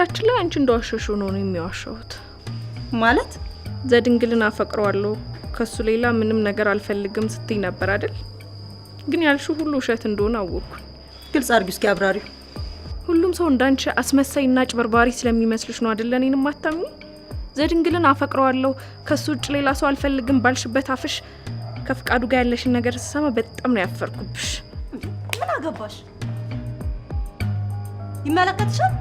በነገራችን ላይ አንቺ እንደዋሸሽው ነው የሚዋሸሁት። ማለት ዘድንግልን አፈቅረዋለሁ ከሱ ሌላ ምንም ነገር አልፈልግም ስትይ ነበር አይደል? ግን ያልሽው ሁሉ ውሸት እንደሆነ አወቅኩኝ። ግልጽ አድርጊው እስኪ አብራሪው። ሁሉም ሰው እንዳንቺ አስመሳይና አጭበርባሪ ስለሚመስልሽ ነው አይደለ? እኔንም አታምኚ። ዘድንግልን አፈቅረዋለሁ ከሱ ውጭ ሌላ ሰው አልፈልግም ባልሽበት አፍሽ ከፍቃዱ ጋር ያለሽን ነገር ስሰማ በጣም ነው ያፈርኩብሽ። ምን አገባሽ? ይመለከትሻል?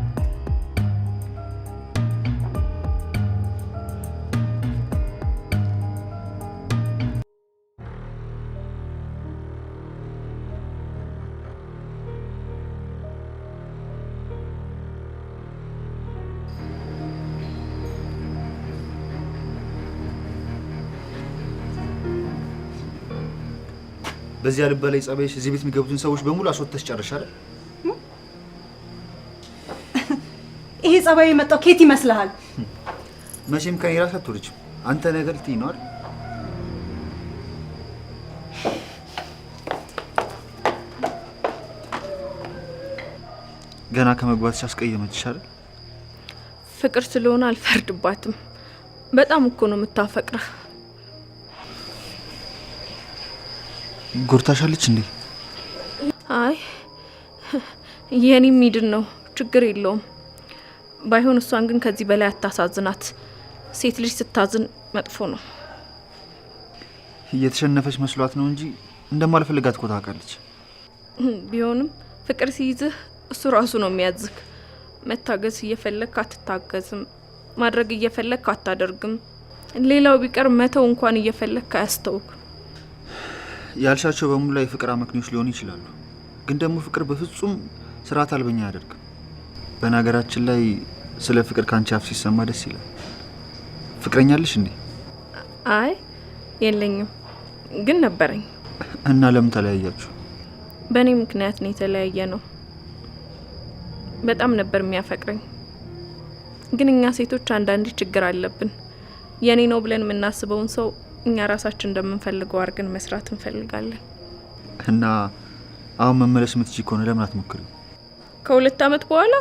በዚያ ልባ ላይ ጸባይሽ እዚህ ቤት የሚገቡትን ሰዎች በሙሉ አስወጥተሽ ጨርሻል። ይሄ ጸባይ የመጣው ኬት ይመስልሃል? መቼም ከኔ ራስ አትወርጅም። አንተ ነገር ልትይ ነው አይደል? ገና ከመግባትሽ አስቀየመችሽ አይደል? ፍቅር ስለሆነ አልፈርድባትም። በጣም እኮ ነው የምታፈቅርህ። ጎርታሻለች እንዴ? አይ የኔ ሚድን ነው፣ ችግር የለውም። ባይሆን እሷን ግን ከዚህ በላይ አታሳዝናት። ሴት ልጅ ስታዝን መጥፎ ነው። እየተሸነፈች መስሏት ነው እንጂ እንደማልፈልጋት እኮ ታውቃለች። ቢሆንም ፍቅር ሲይዝህ እሱ ራሱ ነው የሚያዝህ። መታገዝ እየፈለግክ አትታገዝም፣ ማድረግ እየፈለግክ አታደርግም። ሌላው ቢቀር መተው እንኳን እየፈለግክ አያስተውክ። ያልሻቸው በሙሉ ላይ የፍቅር አመክንዮች ሊሆኑ ይችላሉ። ግን ደግሞ ፍቅር በፍጹም ስርዓት አልበኛ አያደርግም። በነገራችን ላይ ስለ ፍቅር ካንቺ አፍ ሲሰማ ደስ ይላል። ፍቅረኛለሽ እንዴ? አይ የለኝም፣ ግን ነበረኝ። እና ለምን ተለያያችሁ? በእኔ ምክንያት ነው የተለያየ ነው። በጣም ነበር የሚያፈቅረኝ። ግን እኛ ሴቶች አንዳንዴ ችግር አለብን። የኔ ነው ብለን የምናስበውን ሰው እኛ ራሳችን እንደምንፈልገው አድርገን መስራት እንፈልጋለን። እና አሁን መመለስ የምትችይ ከሆነ ለምን አትሞክሪው? ከ2 ዓመት በኋላ?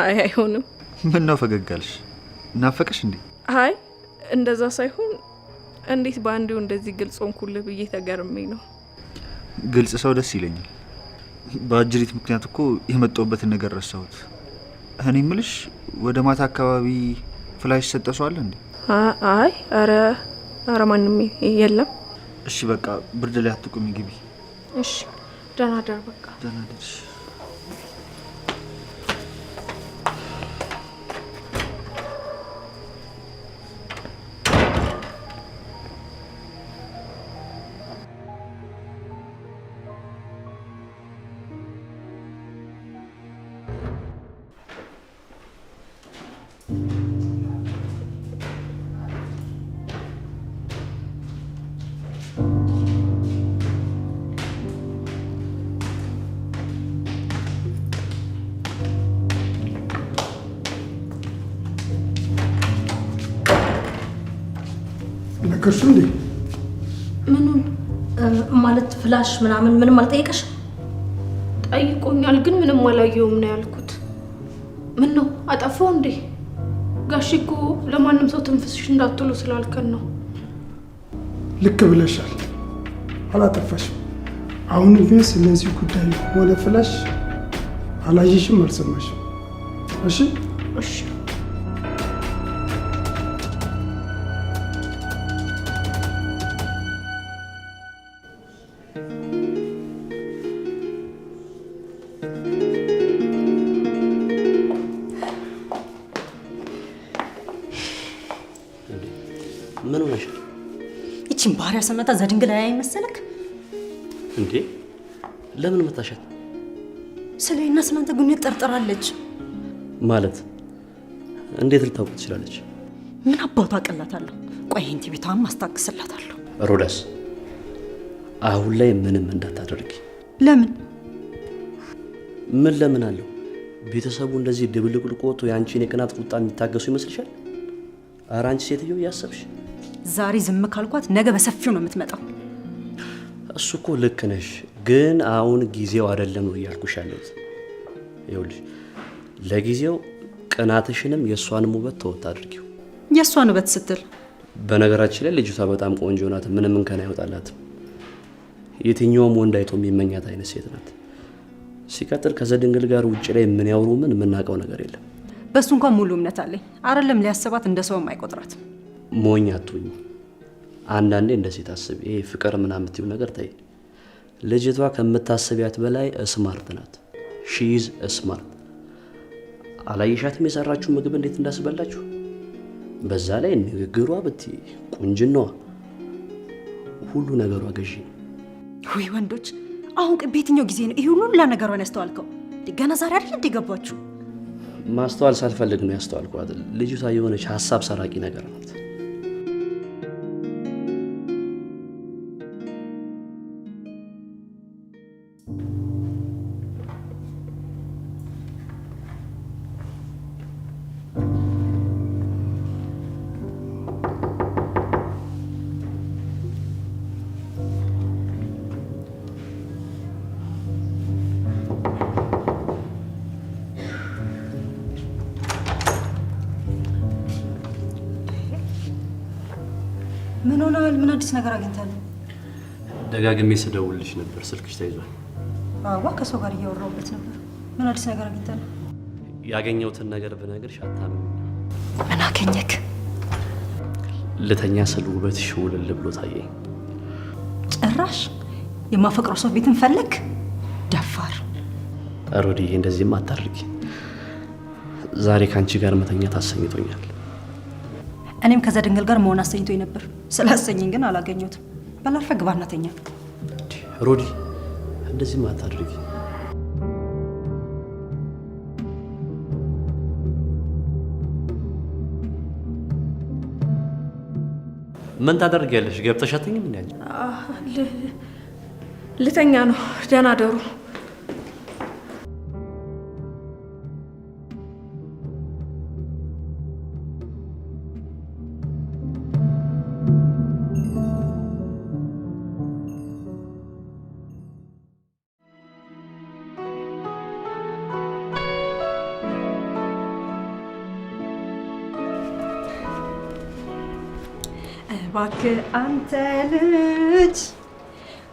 አይ አይሆንም። ምን ነው ፈገግ አልሽ? ናፈቀሽ እንዴ? አይ እንደዛ ሳይሆን እንዴት በአንዴው እንደዚህ ግልጽ ሆንኩልህ ብዬ ተገርሜ ነው። ግልጽ ሰው ደስ ይለኛል። በአጅሪት ምክንያት እኮ የመጣሁበትን ነገር ረሳሁት። እኔ ምልሽ ወደ ማታ አካባቢ ፍላሽ ሰጠ ሰው አለ እንዴ? አይ ኧረ ማንም የለም። እሺ በቃ ብርድ ላይ አትቁሚ፣ ግቢ። እሺ ደህና ደር። በቃ ደህና ደርሽ። ነገርሽው እንዴ? ምኑን? ማለት ፍላሽ ምናምን ምንም አልጠየቀሽ? ጠይቆኛል፣ ግን ምንም አላየውም ነው ያልኩት። ምን ነው አጠፋው እንዴ? ጋሽ እኮ ለማንም ሰው ትንፍስሽ እንዳትሉ ስላልከን ነው። ልክ ብለሻል፣ አላጠፋሽም። አሁንም ቢሆን ስለዚህ ጉዳይ ሆነ ፍላሽ አላየሽም፣ አልሰማሽም። እሺ እሺ። ምን ሆነሻል? ይቺን ባህሪያ ስመታ ዘድንግል አያይ መሰለክ እንዴ? ለምን መታሻት? ስለኔና ስለአንተ ግንኙነት ጠርጥራለች። ማለት እንዴት ልታውቅ ትችላለች? ምን አባቷ አቀላታለሁ። ቆይ ይሄን ቲቪቷን ማስታግስላታለሁ። ሮዳስ፣ አሁን ላይ ምንም እንዳታደርጊ። ለምን? ምን ለምን አለው? ቤተሰቡ እንደዚህ ድብልቅልቅ ወጥቶ የአንቺን የቅናት ቁጣ የሚታገሱ ይመስልሻል? ኧረ አንቺ ሴትዮ እያሰብሽ። ዛሬ ዝም ካልኳት ነገ በሰፊው ነው የምትመጣው። እሱ እኮ ልክ ነሽ፣ ግን አሁን ጊዜው አይደለም ነው እያልኩሽ ያለሁት። ይኸውልሽ ለጊዜው ቅናትሽንም የእሷንም ውበት ተወት አድርጊው። የእሷን ውበት ስትል? በነገራችን ላይ ልጅቷ በጣም ቆንጆ ናት። ምንም እንከን አይወጣላትም። የትኛውም ወንድ አይቶ የሚመኛት አይነት ሴት ናት። ሲቀጥል ከዘድንግል ጋር ውጭ ላይ ምን ያውሩ ምን የምናውቀው ነገር የለም። በእሱ እንኳን ሙሉ እምነት አለኝ። አይደለም ሊያስባት እንደ ሰውም አይቆጥራት። ሞኝ አትሁኝ። አንዳንዴ እንደ ሴት አስቢ። ይሄ ፍቅር ምናምን የምትይው ነገር ተይ። ልጅቷ ከምታስቢያት በላይ smart ናት። She's smart። አላየሻትም የሰራችሁ ምግብ እንዴት እንዳስበላችሁ? በዛ ላይ ንግግሯ ብትይ፣ ቁንጅናዋ፣ ሁሉ ነገሯ ገዢ ነው። ውይ ወንዶች፣ አሁን በየትኛው ጊዜ ነው ይሄ ሁሉ ነገሯን ያስተዋልከው? ገና ዛሬ አይደል እንደ ገባችሁ? ማስተዋል ሳልፈልግ ነው ያስተዋልኳት። ልጅቷ የሆነች ሀሳብ ሰራቂ ነገር ናት። ምን ሆነሃል? ምን አዲስ ነገር አግኝተህ ነው? ደጋግሜ ስደውልልሽ ነበር፣ ስልክሽ ተይዟል። አዋ ከሰው ጋር እያወራሁበት ነበር። ምን አዲስ ነገር አግኝተህ ነው? ያገኘሁትን ነገር ብነግርሽ አታምኚም። ምን አገኘክ? ልተኛ ስል ውበትሽ ውልል ብሎ ታየኝ። ጭራሽ የማፈቅረው ሰው ቤትን ፈለግ? ደፋር ሮዲዬ፣ እንደዚህም አታድርጊ። ዛሬ ከአንቺ ጋር መተኛት አሰኝቶኛል። እኔም ከዛ ድንግል ጋር መሆን አሰኝቶኝ ነበር። ስላሰኘኝ ግን አላገኘሁትም። በላርፈ ግባና ተኛ። ሮዲ፣ እንደዚህም አታድርጊ። ምን ታደርጊያለሽ? ገብተሽ አትተኝም እንዴ አንቺ? ልተኛ ነው። ደህና ደሩ። እባክህ አንተ ልጅ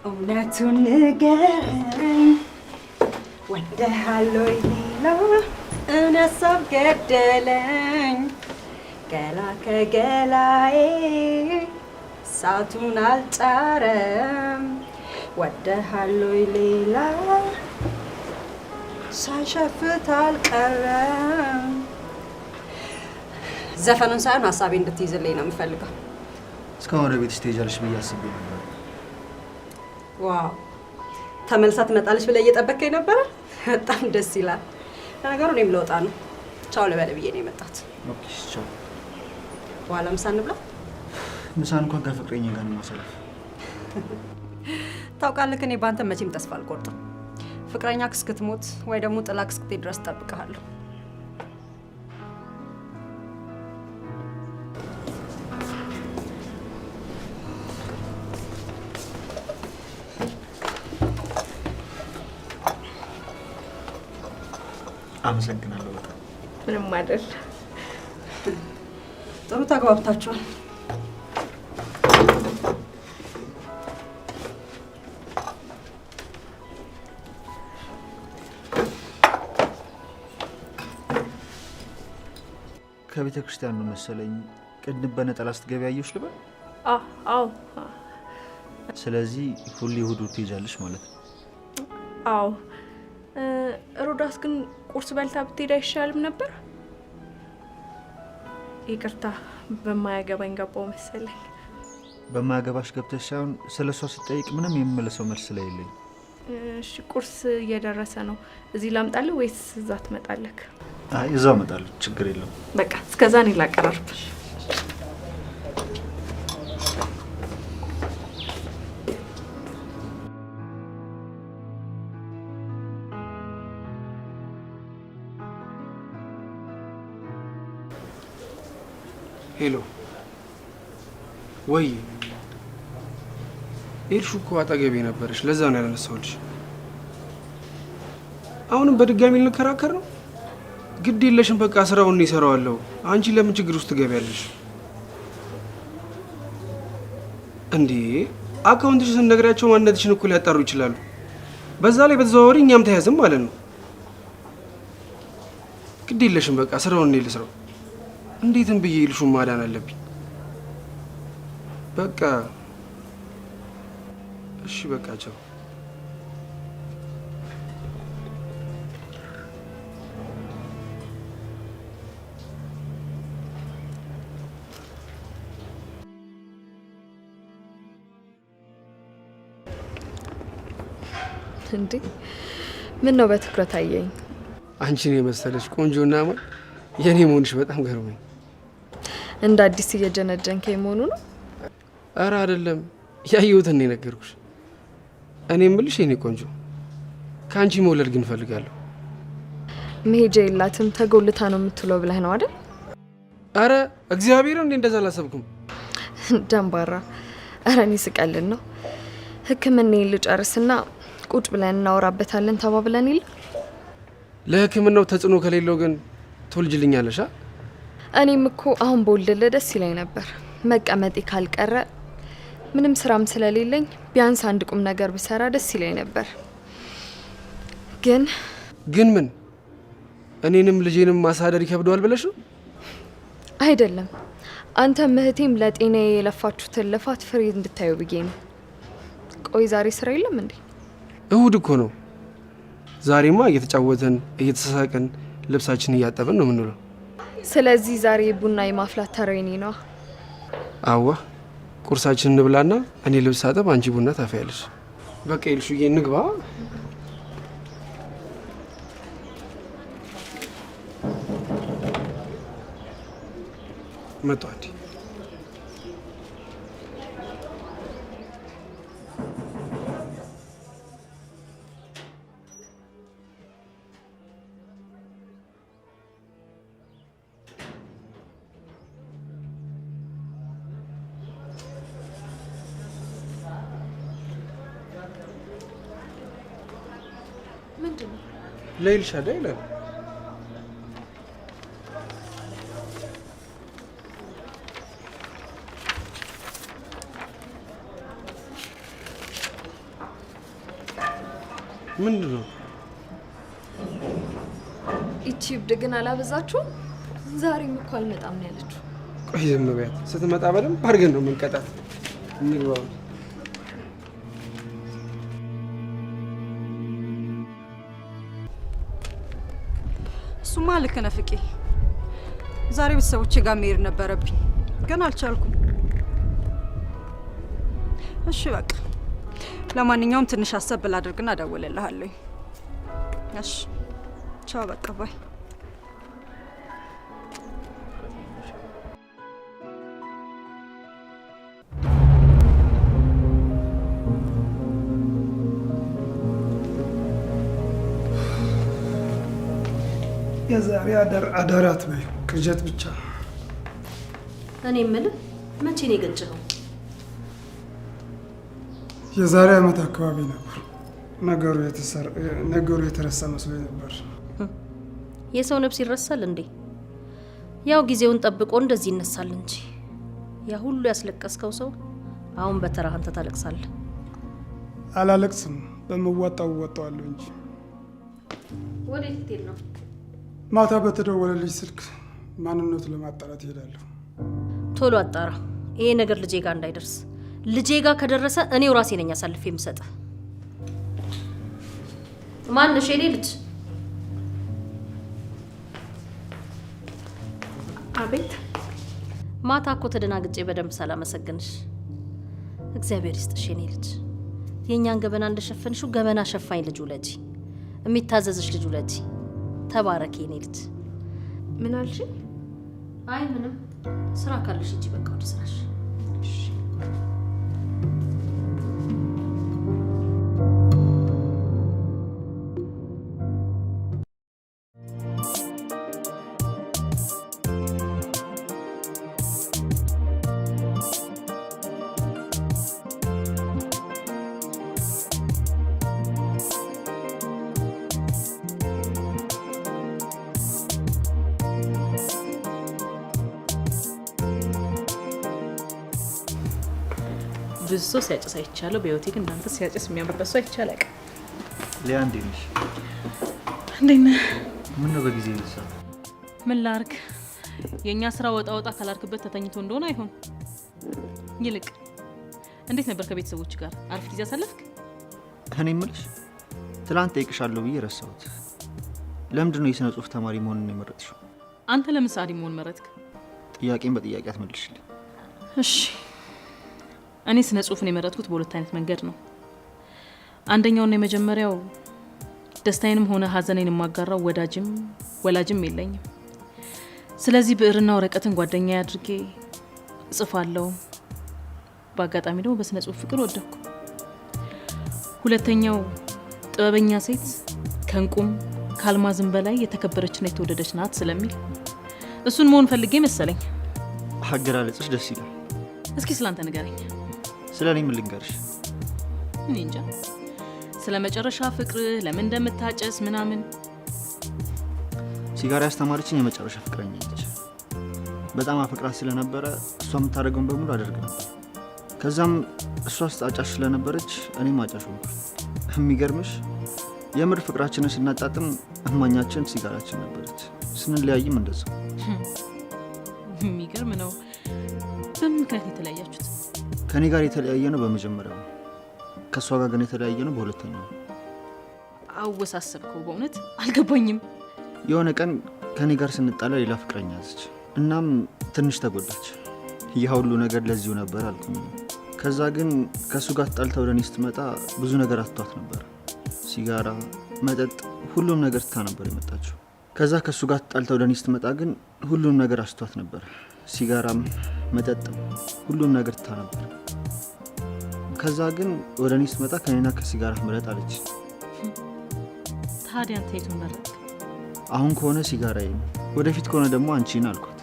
እውነቱን ንገረኝ፣ ወደሃለሁ ሌላ እውነት ሀሳብ ገደለኝ፣ ገላ ከገላዬ እሳቱን አልጫረም፣ ወደሃለሁ ሌላ ሳይሸፍት አልቀረም። ዘፈኑን ሳይሆን ሀሳቤ እንድትይዝልኝ ነው የምፈልገው። እስካሁን ወደ ቤትሽ ትሄጃለሽ ብዬ አስቤ ነበር። Wow፣ ተመልሳ ትመጣለች ብለህ እየጠበከኝ ነበረ። በጣም ደስ ይላል። ለነገሩ እኔም ልወጣ ነው። ቻው ልበል ብዬ ነው የመጣሁት። Okay፣ ቻው። በኋላ ምሳ እንብላ። ምሳን እንኳን ከፍቅረኛ ጋር ነው ማሳለፍ። ታውቃለህ፣ እኔ በአንተ መቼም ተስፋ አልቆርጥም። ፍቅረኛ እስክትሞት ወይ ደግሞ ጥላ እስክትሄድ ድረስ እጠብቅሃለሁ። አመሰግናለሁ በጣም። ምንም አይደል። ጥሩ ተግባብታችኋል። ከቤተ ክርስቲያን ነው መሰለኝ ቅድም በነጠላ ስትገቢ ያየሁሽ ልበል? አዎ። ስለዚህ ሁሌ እሑድ እሑድ ትሄጃለሽ ማለት ነው? አዎ። ሮዳስ ግን ቁርስ በልታ ብትሄድ አይሻልም ነበር? ይቅርታ በማያገባኝ ገባው መሰለኝ። በማያገባሽ ገብተሽ ሳይሆን ስለ እሷ ስጠይቅ ምንም የምመለሰው መልስ ስለሌለኝ። እሺ ቁርስ እየደረሰ ነው። እዚህ ላምጣልህ ወይስ እዛ ትመጣለህ? አይ እዛው እመጣለሁ፣ ችግር የለውም። በቃ እስከዛ እኔ ላቀራርብ። Hello፣ ወይ ኤልሹ እኮ አጠገቤ ነበረች። ለዛ ነው ያላነሳሁልሽ። አሁንም በድጋሚ ልንከራከር ነው? ግድ የለሽም፣ በቃ ስራውን እኔ እሰራዋለሁ። አንቺ ለምን ችግር ውስጥ ትገቢያለሽ እንዴ? Account ሽን ስንነግራቸው ማንነትሽን እኮ ሊያጣሩ ይችላሉ። በዛ ላይ በተዘዋዋሪ እኛም ተያዝም ማለት ነው። ግድ የለሽም፣ በቃ ስራውን እኔ ልስራው። እንዴትም ብዬ ይልሹን ማዳን አለብኝ። በቃ እሺ፣ በቃ ቻው። እንዴ ምን ነው በትኩረት አየኝ? አንቺን የመሰለች ቆንጆና ማ የኔ መሆንሽ በጣም ገርሞኝ። እንደ አዲስ እየጀነጀንከኝ መሆኑ ነው? ኧረ አይደለም፣ ያየሁትን ነው የነገርኩሽ። እኔ የምልሽ የኔ ቆንጆ ከአንቺ መውለድ ግን እፈልጋለሁ። መሄጃ የላትም ተጎልታ ነው የምትውለው ብለህ ነው አይደል? ኧረ እግዚአብሔርን እኔ እንደዛ አላሰብኩም። ደንባራ፣ ኧረ እኔ ስቀልድ ነው። ሕክምናዬን ልጨርስና ቁጭ ብለን እናወራበታለን ተባብለን የለ። ለሕክምናው ተጽዕኖ ከሌለው ግን ትወልጅልኛለሽ? እኔም እኮ አሁን በወልድልህ ደስ ይለኝ ነበር። መቀመጤ ካልቀረ ምንም ስራም ስለሌለኝ ቢያንስ አንድ ቁም ነገር ብሰራ ደስ ይለኝ ነበር። ግን ግን ምን እኔንም ልጄንም ማሳደር ይከብደዋል ብለሽ ነው? አይደለም፣ አንተም እህቴም ለጤናዬ የለፋችሁትን ልፋት ፍሬ እንድታዩ ብዬ ነው። ቆይ ዛሬ ስራ የለም እንዴ? እሁድ እኮ ነው። ዛሬማ እየተጫወትን እየተሳሳቅን ልብሳችን እያጠብን ነው የምንውለው። ስለዚህ ዛሬ ቡና የማፍላት ተራው የኔ ነዋ። አዋ ቁርሳችን እንብላና እኔ ልብስ አጠብ፣ አንቺ ቡና ታፈያለሽ። በቃ ይልሹዬ እንግባ። መጣሁ አንዴ። ምንድን ነው? ለይልሻ ይላል። ምንድን ነው? ይቺ እብድ ግን አላበዛችሁም? ዛሬም እኮ አልመጣም ነው ያለችው። ቆይ ዝም በያት። ስትመጣ በደንብ አድርገን ነው የምንቀጣት። እንግባ። እሱማ ልክ ነህ ፍቄ። ዛሬ ቤተሰቦቼ ጋር መሄድ ነበረብኝ ግን አልቻልኩም። እሺ በቃ ለማንኛውም ትንሽ አሰብ ላድርግና እደውልልሃለሁ። እሺ ቻው፣ በቃ bye። የዛሬ አዳር አትበይው፣ ቅዠት ብቻ። እኔ የምልህ መቼ ነው የገጨኸው? የዛሬ ዓመት አካባቢ ነበር። ነገሩ የተረሳ መስሎኝ ነበር። የሰው ነፍስ ይረሳል እንዴ? ያው ጊዜውን ጠብቆ እንደዚህ ይነሳል እንጂ። ያ ሁሉ ያስለቀስከው ሰው አሁን በተራህ አንተ ታለቅሳለህ። አላለቅስም፣ በምዋጣው እወጣዋለሁ እንጂ። ወዴት ልትሄድ ነው? ማታ በተደወለልኝ ስልክ ማንነቱ ለማጣራት እሄዳለሁ። ቶሎ አጣራ። ይሄ ነገር ልጄ ጋር እንዳይደርስ። ልጄ ጋር ከደረሰ እኔው ራሴ ነኝ አሳልፌ የምሰጥህ። ማነሽ የኔ ልጅ? አቤት። ማታ እኮ ተደናግጬ በደንብ ሳላመሰግንሽ። እግዚአብሔር ይስጥሽ የኔ ልጅ። የእኛን ገበና እንደሸፈንሽው ገበና ሸፋኝ ልጅ ውለጂ፣ የሚታዘዝሽ ልጅ ውለጂ። ተባረኪ የኔ ልጅ። ምን አልሽኝ? አይ ምንም፣ ስራ ካለሽ ሂጂ በቃ ወደ ስራሽ። ብዙ ሰው ሲያጨስ አይቻለሁ። በህይወቴ ግን እንዳንተ ሲያጨስ የሚያምርበት ሰው አይቼ አላውቅም። ሊያ እንዴት ነሽ? እንዴት ነህ? ምን ነው በጊዜ ይነሳ? ምን ላድርግ? የእኛ ስራ ወጣ ወጣ ካላልክበት ተተኝቶ እንደሆነ አይሆን። ይልቅ እንዴት ነበር ከቤተሰቦች ጋር አሪፍ ጊዜ አሳለፍክ? እኔ የምልሽ ትላንት ጠይቅሻለሁ ብዬ ረሳሁት። ለምንድን ነው የስነ ጽሁፍ ተማሪ መሆንን የመረጥሽው? አንተ ለምን ሰዓሊ መሆን መረጥክ? ጥያቄን በጥያቄ አትመልሽልኝ። እሺ፣ እኔ ስነ ጽሁፍን የመረጥኩት በሁለት አይነት መንገድ ነው። አንደኛውና የመጀመሪያው ደስታዬንም ሆነ ሀዘኔን የማጋራው ወዳጅም ወላጅም የለኝም። ስለዚህ ብዕርና ወረቀትን ጓደኛ አድርጌ እጽፋለሁ። በአጋጣሚ ደግሞ በስነ ጽሁፍ ፍቅር ወደኩ። ሁለተኛው ጥበበኛ ሴት ከእንቁም ከአልማዝም በላይ የተከበረችና የተወደደች ናት ስለሚል እሱን መሆን ፈልጌ መሰለኝ። አገላለጽሽ ደስ ይላል። እስኪ ስላንተ ንገረኝ። ስለ እኔ ምን ልንገርሽ? እኔ እንጃ፣ ስለ መጨረሻ ፍቅርህ፣ ለምን እንደምታጨስ ምናምን። ሲጋራ ያስተማረችኝ የመጨረሻ ፍቅረኛ ነች። በጣም አፈቅራት ስለነበረ እሷ የምታደርገውን በሙሉ አደርግ ነበር። ከዛም እሷ አጫሽ ስለነበረች እኔም አጫሽ ሆንኩ። የሚገርምሽ የምር ፍቅራችንን ስናጣጥም እማኛችን ሲጋራችን ነበረች። ስንለያይም እንደዛው። የሚገርም ነው። በምን ምክንያት የተለያያችሁት? ከእኔ ጋር የተለያየ ነው በመጀመሪያው፣ ከእሷ ጋር ግን የተለያየ ነው በሁለተኛው። አወሳሰብከው፣ በእውነት አልገባኝም። የሆነ ቀን ከእኔ ጋር ስንጣላ ሌላ ፍቅረኛ ያዘች። እናም ትንሽ ተጎዳች። ያ ሁሉ ነገር ለዚሁ ነበር አልኩኝ። ከዛ ግን ከእሱ ጋር ተጣልታ ወደ እኔ ስትመጣ ብዙ ነገር አትቷት ነበር። ሲጋራ፣ መጠጥ፣ ሁሉም ነገር ትታ ነበር የመጣችው። ከዛ ከእሱ ጋር ተጣልታ ወደ እኔ ስትመጣ ግን ሁሉም ነገር አስቷት ነበር። ሲጋራም፣ መጠጥም፣ ሁሉም ነገር ትታ ነበር። ከዛ ግን ወደ እኔ ስትመጣ ከኔና ከሲጋራ ምረጥ አለች። ታዲያ አንተ የቱን መረጥክ? አሁን ከሆነ ሲጋራዬን፣ ወደፊት ከሆነ ደግሞ አንቺን አልኳት።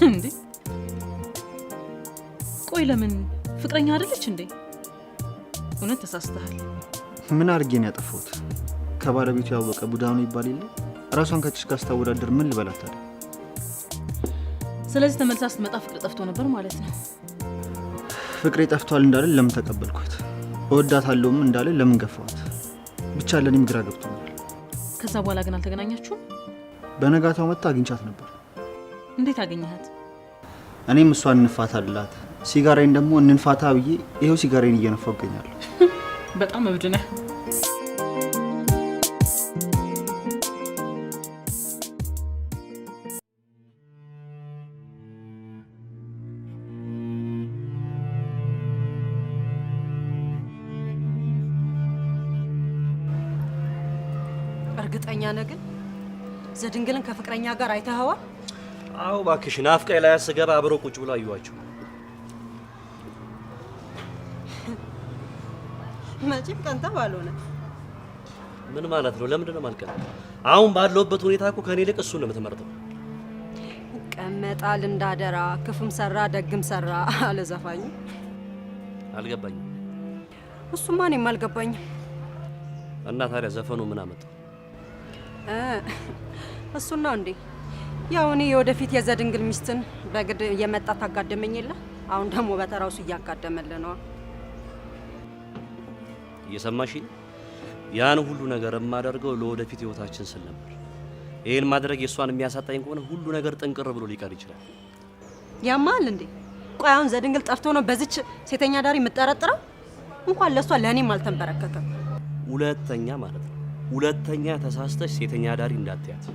እንዴ ቆይ ለምን ፍቅረኛ አይደለች እንዴ? እውነት ተሳስተሃል። ምን አድርጌ ነው ያጠፋሁት? ከባለቤቱ ያወቀ ቡዳ ነው ይባል የለ? ራሷን ከጭስ ጋር ስታወዳደር ምን ልበላት ታዲያ? ስለዚህ ተመልሳ ስትመጣ ፍቅር ጠፍቶ ነበር ማለት ነው። ፍቅሬ ጠፍቷል እንዳለን ለምን ተቀበልኳት? እወዳታለሁም እንዳለን ለምን ገፋኋት? ብቻ ለእኔም ግራ ገብቶኛል። ከዛ በኋላ ግን አልተገናኛችሁም? በነጋታው መጥታ አግኝቻት ነበር። እንዴት አገኘሃት? እኔም እሷን እንፋታ አላት፣ ሲጋራዬን ደግሞ እንንፋታ ብዬ ይኸው ሲጋራዬን እየነፋሁ እገኛለሁ። በጣም እብድ ነህ። እርግጠኛ ነህ ግን ዘድንግልን ከፍቅረኛ ጋር አይተኸዋል? አዎ እባክሽ፣ ናፍቃኝ ላይ ስገባ አብረው ቁጭ ብሎ አየኋቸው። መቼም ቀንተህ ባልሆነ። ምን ማለት ነው? ለምንድን ነው የማልቀናው? አሁን ባለሁበት ሁኔታ እኮ ከኔ ይልቅ እሱን ነው የምትመርጠው። ይቀመጣል እንዳደራ፣ ክፉም ሰራ ደግም ሰራ አለ ዘፋኙ። አልገባኝም። እሱማ እኔም አልገባኝም። እና ታዲያ ዘፈኑ ምን አመጣው? እሱና እንዴ ያው እኔ የወደፊት የዘድንግል ሚስትን በግድ እየመጣ ታጋደመኝ የለ፣ አሁን ደግሞ በተራው እሱ እያጋደመልህ ነዋ። እየሰማሽ? ያን ሁሉ ነገር የማደርገው ለወደፊት ህይወታችን ስል ነበር። ይሄን ማድረግ የእሷን የሚያሳጣኝ ከሆነ ሁሉ ነገር ጥንቅር ብሎ ሊቀር ይችላል። ያማል እንዴ? ቆይ አሁን ዘድንግል ጠፍቶ ነው በዚች ሴተኛ ዳሪ የምጠረጥረው? እንኳን ለእሷ ለእኔም አልተንበረከከም። ሁለተኛ ማለት ነው፣ ሁለተኛ ተሳስተሽ ሴተኛ ዳሪ እንዳትያት።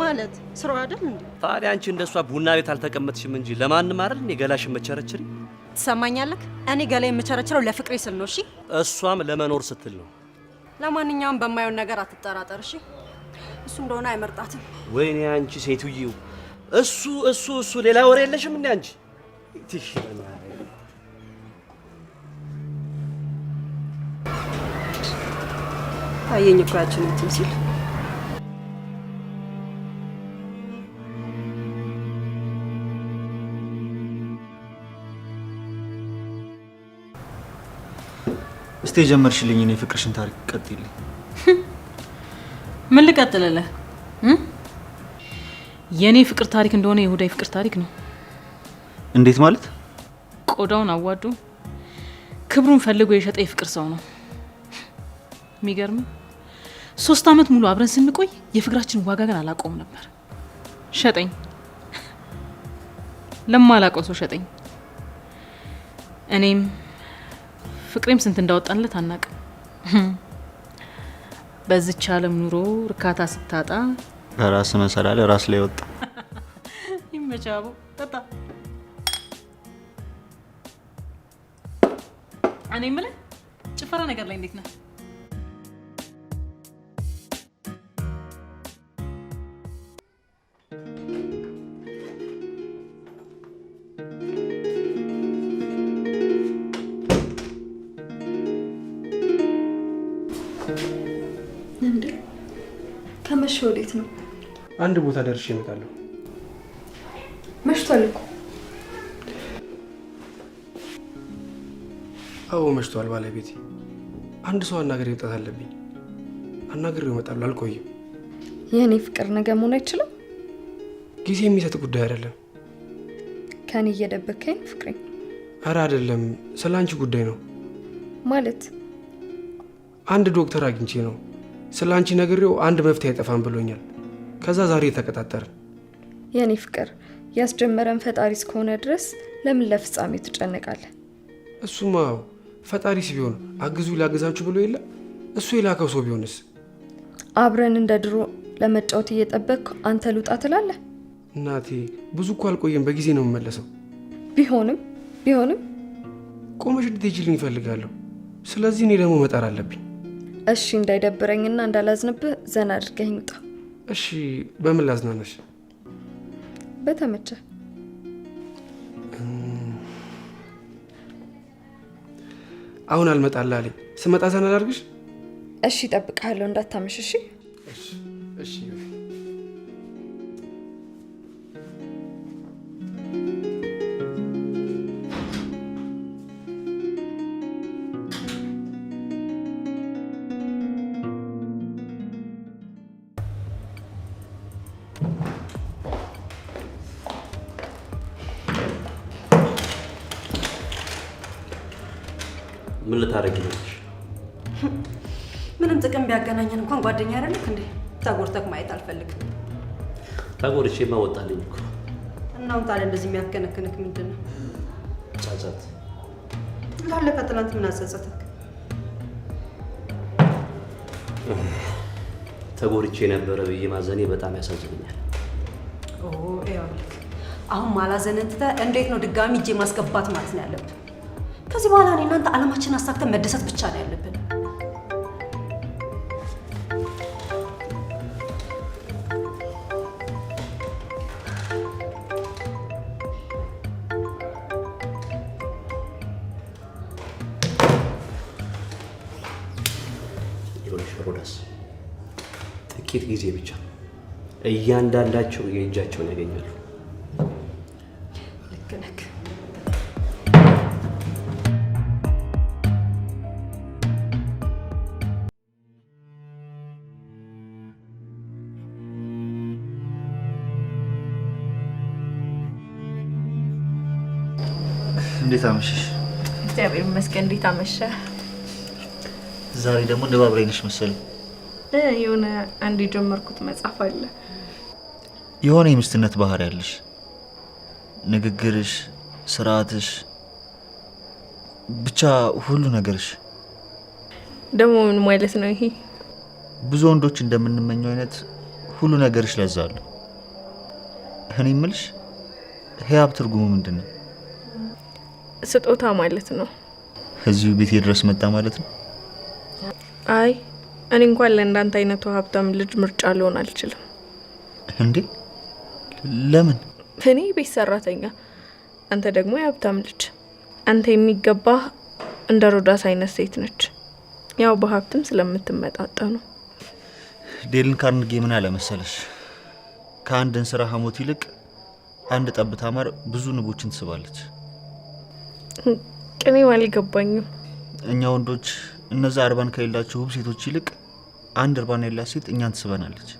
ማለት ስራው አይደል እንዴ? ታዲያ አንቺ እንደሷ ቡና ቤት አልተቀመጥሽም እንጂ ለማንም አይደል እንዴ ገላሽን መቸረችሪ? ትሰማኛለህ? እኔ ገላ የምቸረችረው ለፍቅሬ ስል ነው። እሺ፣ እሷም ለመኖር ስትል ነው። ለማንኛውም በማየውን ነገር አትጠራጠር። እሺ፣ እሱ እንደሆነ አይመርጣትም። ወይኔ አንቺ ሴትዬው፣ እሱ እሱ እሱ ሌላ ወሬ የለሽም እንዴ አንቺ? ትሽ ታየኝ እኮ ያችን እንትን ሲል። እስቲ የጀመርሽልኝ እኔ የፍቅርሽን ታሪክ ቀጥይልኝ። ምን ልቀጥልልህ? የእኔ ፍቅር ታሪክ እንደሆነ የይሁዳ የፍቅር ታሪክ ነው። እንዴት ማለት? ቆዳውን አዋዶ ክብሩን ፈልጎ የሸጠ የፍቅር ሰው ነው። የሚገርም 3 ዓመት ሙሉ አብረን ስንቆይ የፍቅራችን ዋጋ ግን አላውቀውም ነበር። ሸጠኝ፣ ለማላውቀው ሰው ሸጠኝ። እኔም ፍቅሬም ስንት እንዳወጣንለት አናውቅም። በዚች ዓለም ኑሮ እርካታ ስታጣ በራስ መሰላል ራስ ላይ ወጣ። ይመቻቡ ጠጣ። እኔ የምልህ ጭፈራ ነገር ላይ እንዴት ነህ? እንዴ ከመሸ ወዴት ነው? አንድ ቦታ ደርሼ እመጣለሁ። መሽቷል እኮ። አዎ መሽቷል ባለቤቴ። አንድ ሰው አናግሬ መምጣት አለብኝ። አናግሬው እመጣለሁ፣ አልቆይም። የእኔ ፍቅር ነገ መሆን አይችልም? ጊዜ የሚሰጥ ጉዳይ አይደለም። ከኔ እየደበከኝ ነው ፍቅሬ። ኧረ አይደለም፣ ስለ አንቺ ጉዳይ ነው። ማለት? አንድ ዶክተር አግኝቼ ነው ስለ አንቺ ነግሬው አንድ መፍትሄ አይጠፋም ብሎኛል። ከዛ ዛሬ ተቀጣጠርን። የእኔ ፍቅር ያስጀመረን ፈጣሪ እስከሆነ ድረስ ለምን ለፍጻሜ ትጨነቃለህ? እሱማ ፈጣሪስ ቢሆን አግዙ ላግዛችሁ ብሎ የለ እሱ የላከው ሰው ቢሆንስ? አብረን እንደ ድሮ ለመጫወት እየጠበቅኩ አንተ ልውጣ ትላለህ? እናቴ ብዙ እኮ አልቆየም፣ በጊዜ ነው የምመለሰው። ቢሆንም ቆመሽ እንድትሄጂልኝ እፈልጋለሁ። ስለዚህ እኔ ደግሞ መጣር አለብኝ። እሺ፣ እንዳይደብረኝና እንዳላዝንብህ ዘና አድርገኝ ውጣ። እሺ፣ በምን ላዝናናሽ? በተመቸ። አሁን አልመጣልህ አለኝ። ስመጣ ዘና ላድርግሽ? እሺ፣ እጠብቅሃለሁ። እንዳታመሽ። እሺ። እሺ። ምን ልታደርጊ ነው? ምንም ጥቅም ቢያገናኘን እንኳን ጓደኛ አይደለክ እንዴ? ተጎድተክ ማየት አልፈልግም። ተጎድቼማ ወጣልኝ እኮ። እና አሁን ታዲያ እንደዚህ የሚያከነክንክ ምንድን ነው? ጸጸት። ላለፈ ትናንት ምን አጸጸተክ? ተጎድቼ ነበረ ብዬ ማዘኔ በጣም ያሳዝነኛል። ይኸውልህ አሁን ማላዘንን ትተህ እንዴት ነው ድጋሚ እጄ ማስገባት ማለት ነው ያለብን። ከዚህ በኋላ እኔ እናንተ ዓላማችንን አሳክተን መደሰት ብቻ ነው ያለብን። ይኸውልሽ ሮዳስ፣ ጥቂት ጊዜ ብቻ እያንዳንዳቸው የእጃቸውን ያገኛሉ። ልክ ነህ። እንዴት አመሸሽ? እግዚአብሔር ይመስገን። እንዴት አመሸ? ዛሬ ደግሞ ንባብ ላይ ነሽ መሰለኝ። የሆነ አንድ የጀመርኩት መጽሐፍ አለ። የሆነ የሚስትነት ባህሪ ያለሽ፣ ንግግርሽ፣ ስርዓትሽ፣ ብቻ ሁሉ ነገርሽ። ደግሞ ምን ማለት ነው ይሄ? ብዙ ወንዶች እንደምንመኘው አይነት ሁሉ ነገርሽ ለዛ አለው። እኔ የምልሽ ህያብ ትርጉሙ ምንድን ነው? ስጦታ ማለት ነው። እዚሁ ቤቴ ድረስ መጣ ማለት ነው። አይ እኔ እንኳን ለእንዳንተ አይነቱ ሀብታም ልጅ ምርጫ ልሆን አልችልም። እንዴ ለምን? እኔ ቤት ሰራተኛ፣ አንተ ደግሞ የሀብታም ልጅ። አንተ የሚገባህ እንደ ሮዳስ አይነት ሴት ነች። ያው በሀብትም ስለምትመጣጠኑ። ዴልን ካርንጌ ምን አለ መሰለሽ፣ ከአንድ እንስራ ሐሞት ይልቅ አንድ ጠብታ ማር ብዙ ንቦችን ትስባለች። ቅኔው አልገባኝም። እኛ ወንዶች እነዛ እርባን ከሌላቸው ውብ ሴቶች ይልቅ አንድ እርባን ያላት ሴት እኛን ትስበናለች።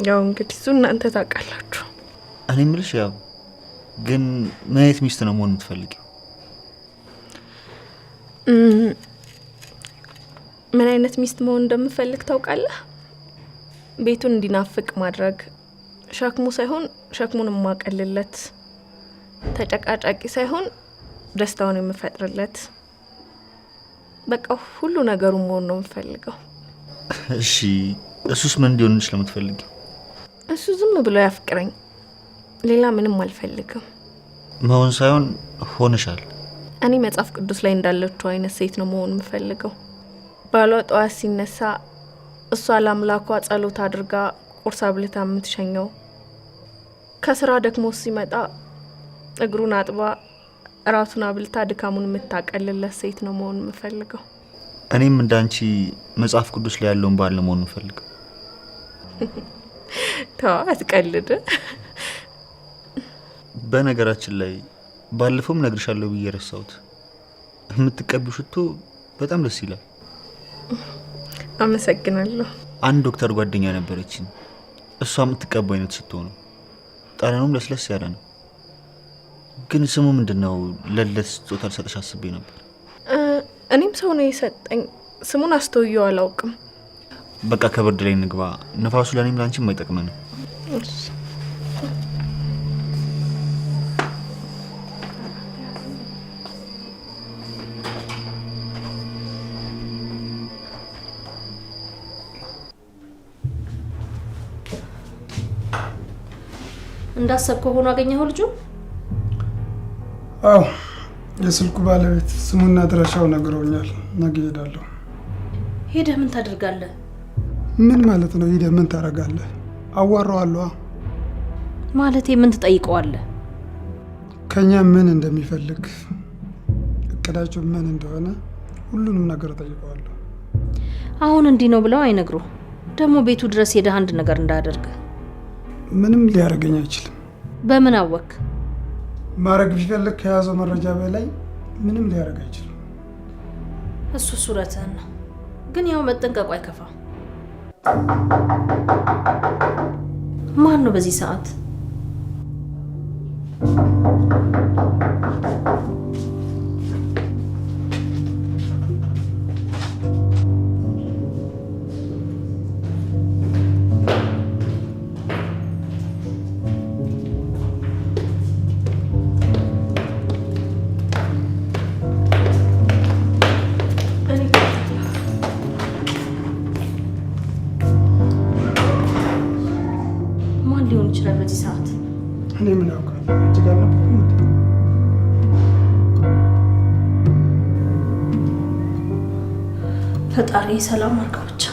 ያው እንግዲህ እሱ እናንተ ታውቃላችሁ። እኔ የምልሽ ያው ግን ምን አይነት ሚስት ነው መሆን የምትፈልጊው? ምን አይነት ሚስት መሆን እንደምፈልግ ታውቃለህ? ቤቱን እንዲናፍቅ ማድረግ፣ ሸክሙ ሳይሆን ሸክሙን የማቀልለት፣ ተጨቃጫቂ ሳይሆን ደስታውን የምፈጥርለት፣ በቃ ሁሉ ነገሩ መሆን ነው የምፈልገው። እሺ፣ እሱስ ምን እንዲሆንልሽ ነው የምትፈልጊው? እሱ ዝም ብሎ ያፍቅረኝ፣ ሌላ ምንም አልፈልግም። መሆን ሳይሆን ሆነሻል። እኔ መጽሐፍ ቅዱስ ላይ እንዳለችው አይነት ሴት ነው መሆን የምፈልገው። ባሏ ጠዋት ሲነሳ እሷ ለአምላኳ ጸሎት አድርጋ ቁርስ አብልታ የምትሸኘው፣ ከስራ ደክሞ ሲመጣ እግሩን አጥባ እራቱን አብልታ ድካሙን የምታቀልለት ሴት ነው መሆን የምፈልገው። እኔም እንዳንቺ መጽሐፍ ቅዱስ ላይ ያለውን ባል ነው መሆን የምፈልገው። ተው አትቀልድ። በነገራችን ላይ ባለፈውም እነግርሻለሁ ብዬ ረሳሁት። የምትቀቢው ሽቶ በጣም ደስ ይላል። አመሰግናለሁ። አንድ ዶክተር ጓደኛ ነበረችኝ። እሷ የምትቀባው አይነት ሽቶ ነው። ጠረኑም ለስለስ ያለ ነው። ግን ስሙ ምንድን ነው? ለልደት ስጦታ ልሰጥሽ አስቤ ነበር። እኔም ሰው ነው የሰጠኝ። ስሙን አስተውየው አላውቅም። በቃ ከብርድ ላይ እንግባ። ንፋሱ ለእኔም ለአንቺም አይጠቅመንም። እንዳሰብከው ሆኖ አገኘኸው ልጁ? አዎ፣ የስልኩ ባለቤት ስሙና አድራሻው ነግረውኛል። ነገ እሄዳለሁ። ሄደህ ምን ታደርጋለህ? ምን ማለት ነው? ሄደህ ምን ታደርጋለህ? አዋራዋለሁ። ማለቴ ምን ትጠይቀዋለህ? ከኛ ምን እንደሚፈልግ፣ እቅዳቸው ምን እንደሆነ ሁሉንም ነገር እጠይቀዋለሁ። አሁን እንዲህ ነው ብለው አይነግሩ። ደግሞ ቤቱ ድረስ ሄደህ አንድ ነገር እንዳያደርግ። ምንም ሊያደርገኝ አይችልም። በምን አወክ? ማድረግ ቢፈልግ ከያዘው መረጃ በላይ ምንም ሊያደርግ አይችልም። እሱ ሱረትህን ነው፣ ግን ያው መጠንቀቁ አይከፋም። ማን ነው በዚህ ሰዓት? ማን ሊሆን ይችላል በዚህ ሰዓት? እኔ ምን አውቃለሁ? እጅግ አልነበርኩም እንዴ? ፈጣሪ ሰላም አድርገው ብቻ።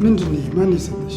ምንድን ነው? ማን የሰጠሽ?